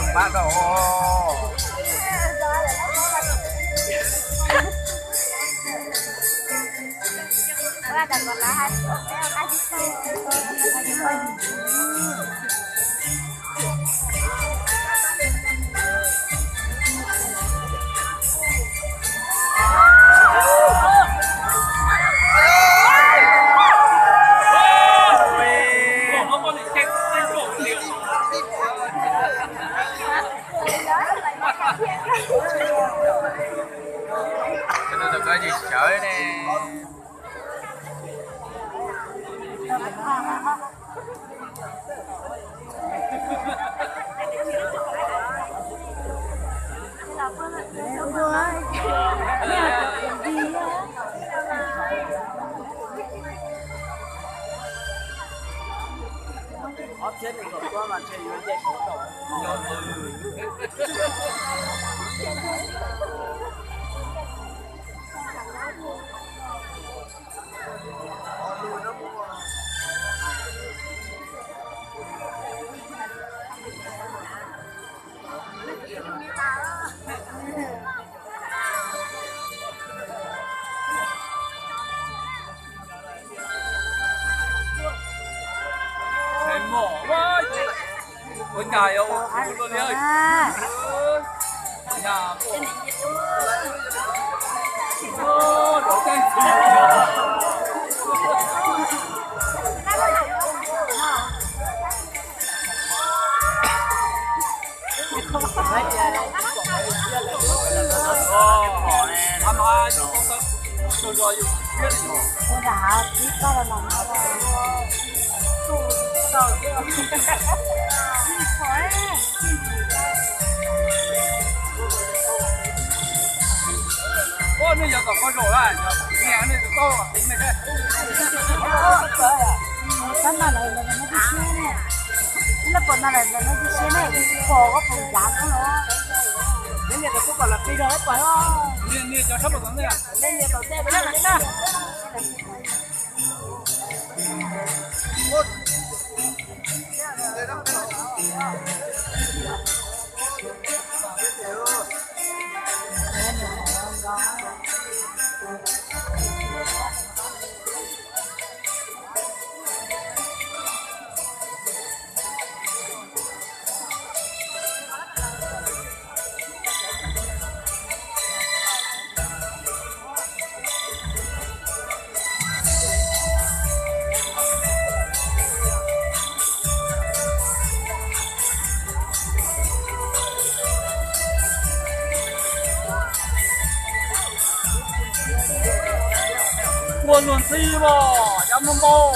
Npab rau. Sawv ne. Ua, nej yog tom qab zaum lawm, nej tau. Tab no lawv lawv no tib siab ne, lawv pom no lawv lawv no tib siab ne, pom koj pom yav koj los. Nias rau kuv kom lawv pis rau lawv pom. Nias nias cov sab pom tom ntej. Nias tom ntej. Ua luag ntxhi los yav npau npau.